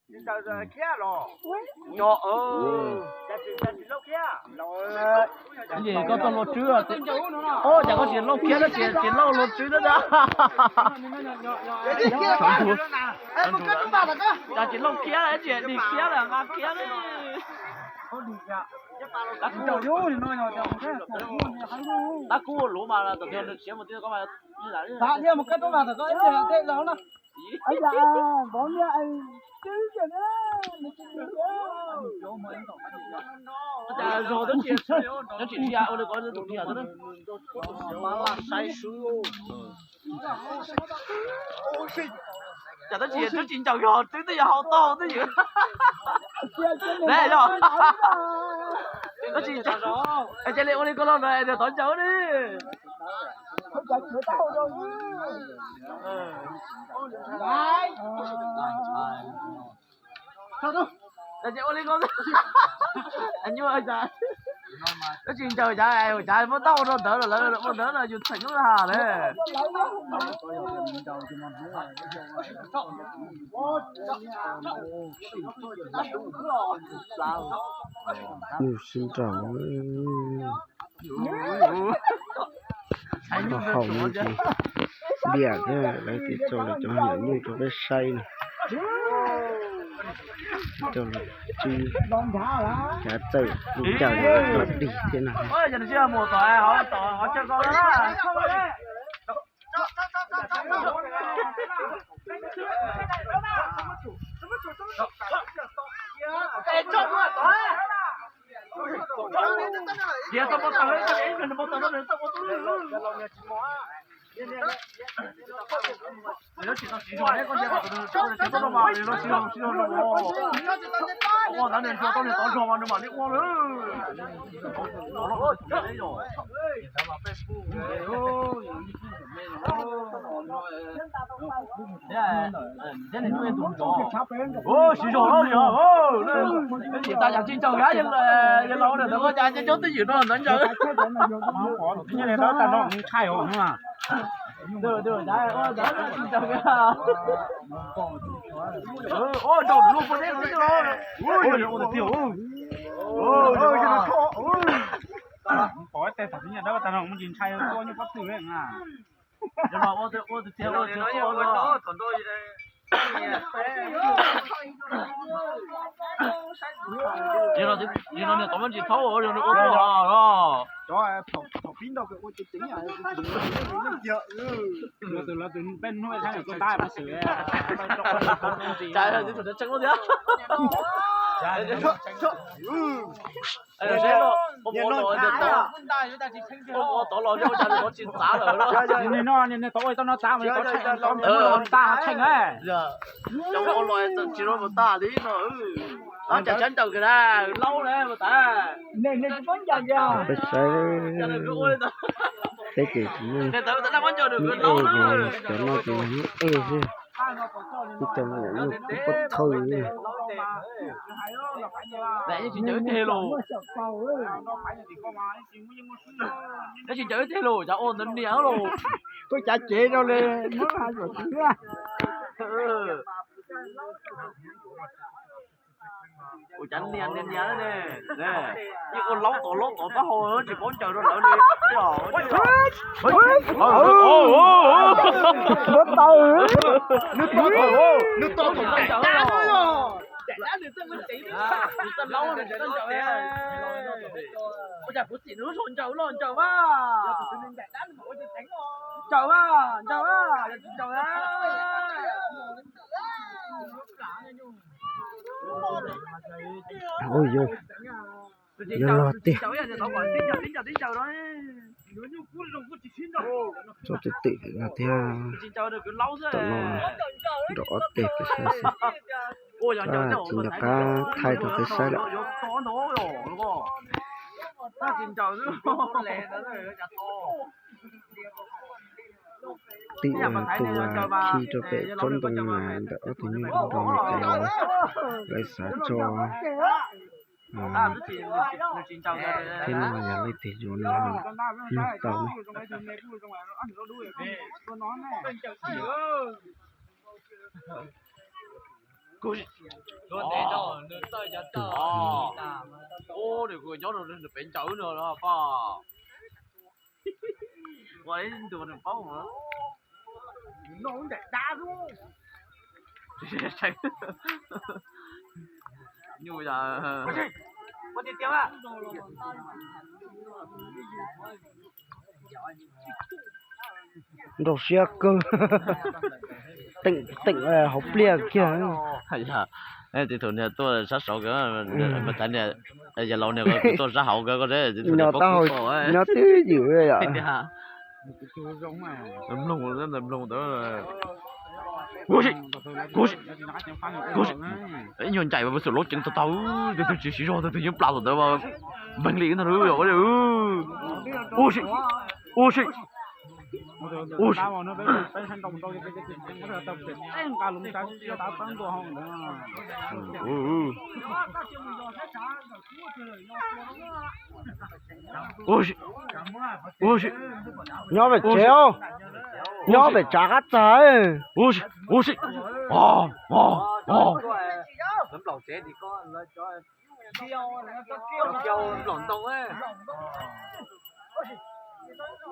Nco, ces koj tau luag tswb, o, cas koj tsis lauj khiab tab sis tsis lauj luag tswb tab sis. Cas tsis lauj khiab tab sis dig khiab lawm nqa khiab li. Tab kub ua luv mas tam sim no nws siav mus twb koj mas. Cas zog tab sis nyob tsis dhia ua li ko tus dhia xwb. Cas tab sis twb tsis ncaws yog twb twb yog hau tau twb ywm. Tab sis ncaws, cia li ua li ko los no es tov ncaws li. Tab sis ncaws cas, tab sis ncaws cas, cas muab tau ua rau ntawd lawm, ua ntawd no yus txheem lub ha lawm. Mus sib nrauj, koj haus no ces npiam thiab lawv tias tso lawv cov nyuam nyuj rau peb saib no. Coj los tswb, cav txawm ncaws los dig thiab no. Siv zog li, tas yam tsis ncaws, yog laus ntawm koj cas cov twj ywm no ntawd ncaws. Pom tej tag tij nyaj dawb tag no mus ntsis ntshai tuaj nyuj pob tw na. Yog no niag tod muab ntsis thaub yog nws ua tuaj os. Cov thaum pib ntau kawg ua ceev ceev. Lawv tus peb hnub tab mus xwm. Cas tseem tseem ua tiag. Ua tod los ua cas nws tsis txav lawm. Niag no tau no txav mas tau tsheej, tau mus tag tsheej. Cov ua los tsis ua tag li no. Cas tshab ncaws kiag na, laub na mas tas. Peb saib, peb ces tsis muaj, muaj ej, cov no ces muaj ej xwb. Ib co nyuam nyuj kub pob thawj. Yeej tsis ncaws ib teg los. Yeej tsis ncaws ib teg los, cas ua ntawd niam los. Koj cav cev rau li, muab hais yuam txiv. Ua cas nias nias nias ne, yeej ua laub tod laub tod taub hau tsis paub ncaws rau lawv li. Muab tau, nws tau thaum ncaws dab, ncaws dab nws txawj ua ceev. Nws txawj laub nws txawj ncaws. Ua cas kuv txim nws lub zog ncaws los ncaws mas. Ncaws mas, ncaws mas, yog tsis ncaws na. Ua yog, yog los tiag. Tso twm twm no thiab, tom no nrov ob teg pem saib xwb. Tsis nco qab thaij rau peb saib lawm. Tim tus khi rau pem tsob ntoo ntawm ob tug nyuj nrog nws cov, lawv xav tso thiab no yog leej twg yuav no nug tau ne. Ua nws nyob rau pem ncauj no poj. Ua ib ntus nws paub. Nyuj yog. Nraum siab kawg. Teem teem hauv pliaj kiag. Yog, txiv thaum niag tuaj sab saud kawg, mas tav niag yawg laus niag tuaj sab hauv kawg, koj nyob twb ywm yom. Mloog, mloog ntawd. Ib nyuag ncaim mas xum lub ceev tau tau, tus twg tsis siv zog tus twg yeej plam tus ntawd mas npeeg li ntag. Ua si, ua si, ua si. Ua si, ua si. Nyob pem tsev, nyob pem tsav qab txag. Ua si, ua si.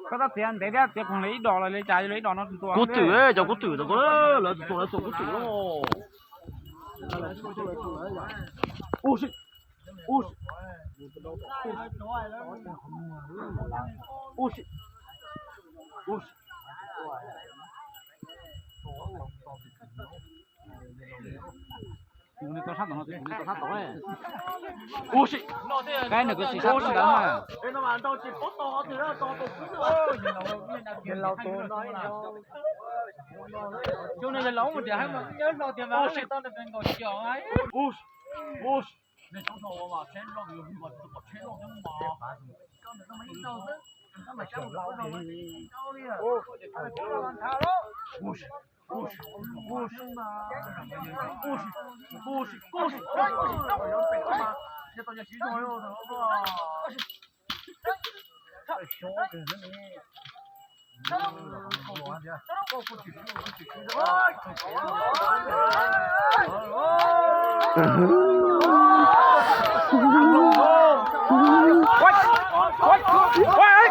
Koj txhob txiav ntev thiab, txiav khoom li ib dos los li cas, li ib dos no tus tua. Kub twm, cov kub twm tau, lawv tus tua lawv tua kub twm lawm. Ua si, ua si, ua si, ua si. Ua si, kab nws kuj xis sab ntawd na.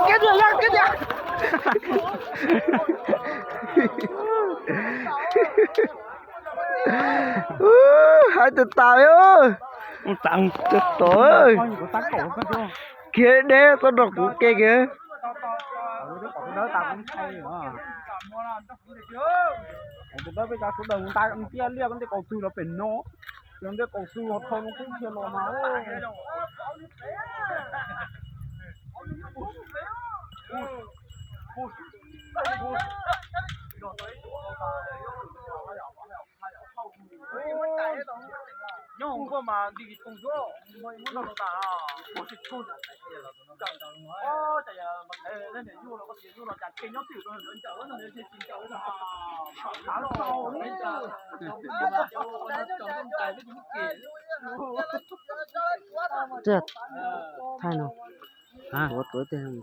Kiag tiag, kiag tiag. Haib tag tas li. Tag tas. Kiag deb tuaj nrog kuv ke kiag. Tus dawb peb cov sawv daws mus nta ntiaj liaj koj ntej kaus twg los pem no, los ntej kaus twg ho rho no kub kiag los mas. Nyob hauv nkuaj mas nti kis tug xwb, muab noj tau tas. Tuav tuav tiag.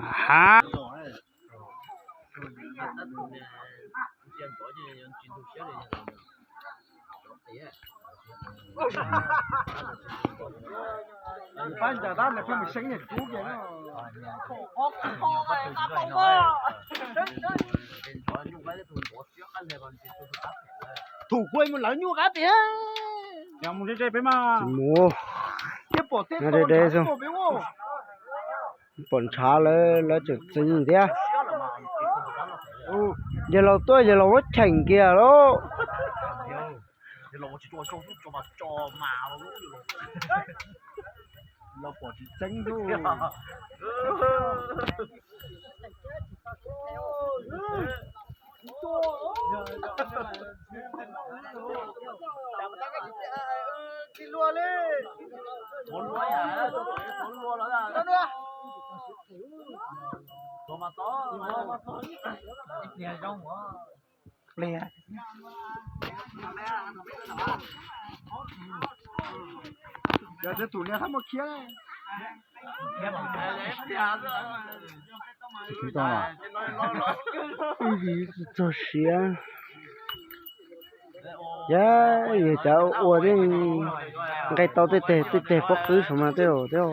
Ha. Thum kuj mus lawv nyuj qab tiag. Mus, pom ntshav lawv, lawv tseem txi thiab. Yawg laus tuaj, yawg laus lub cheem kiag lauj. Yog tus niag hab muab khiab. Tsis tau los, tsis txog siav. Yog yog cov ua thiab, nqe tau tej teg tej teg pob qwb saum mas tej thiab.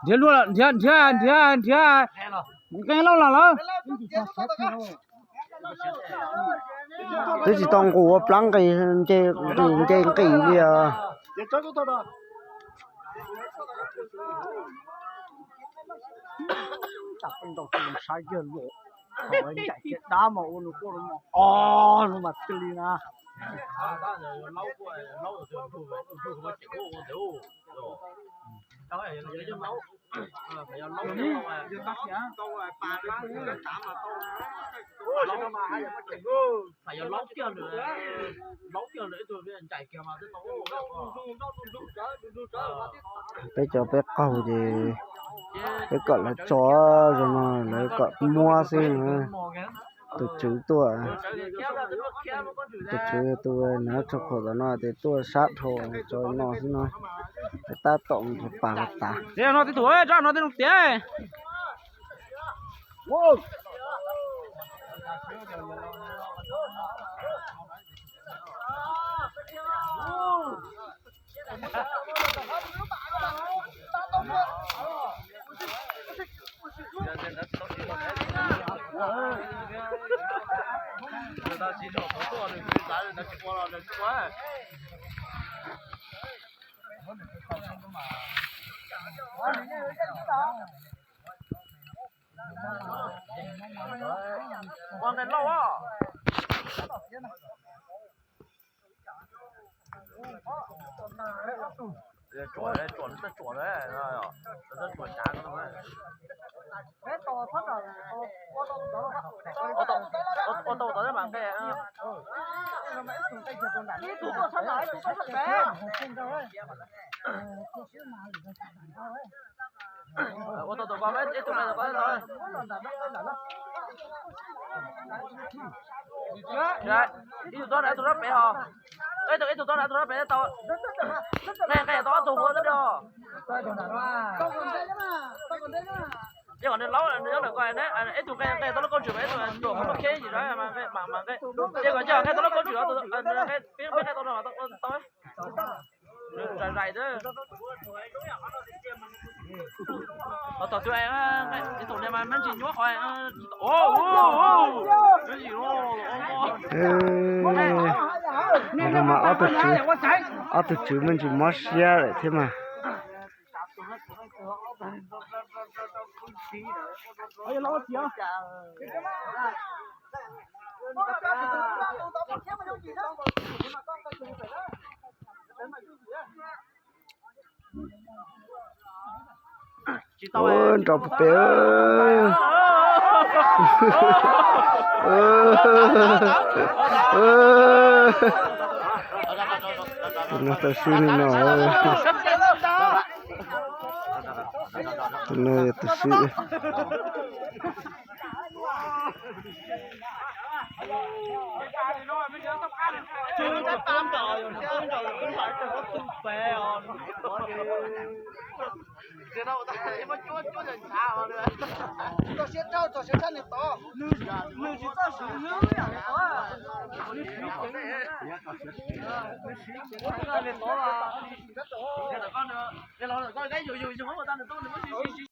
Nrhiav luaj, nrhiav nrhiav nrhiav nrhiav, nqe lauj los lawm. Twb tsis tau nqus ua plab nqis, nce nqis li os. Saib yawg luam, ncaim kiag dab mas ua nws quaj os, nws mas tig li na. Peb cov peb qaug ces peb kom lawv tso, zaum no lawv kom muab xwb. Tus tswv tuaj, tus tswv tus nav tso khaum tom no ces tuaj sab dhau tso no xwb no. Tab tom mus pas los tas. Tej no tej tus, rab no tej no tiag. Ua nqe lauj. Ua tau tod mas nqe. Ua tau tod, ib tug tuaj nrad tus rab pem ho. Ib tug, ib tug tuaj nrad tus rab pem tau. Nqe, nqe tau ob tug ua xwb os. Ces kom nws laub, nws nyob ntawm ko, ib tug nqe, nqe tau lub kauj tswm, ib tug ruam muab lub kheb yim, mas nqe, ces kom nqe tau lub kauj tswm, peb nqe tau no tau. Zais zais xwb. Tom twg ib tug niag mas me ntsis nyuaj qhov. Mas ob tug tswv, ob tug tswv me ntsis mob siab lawm thiab mas. Ua nrov pem pem. Tus no tau swb li no. Tus no yog tus swb.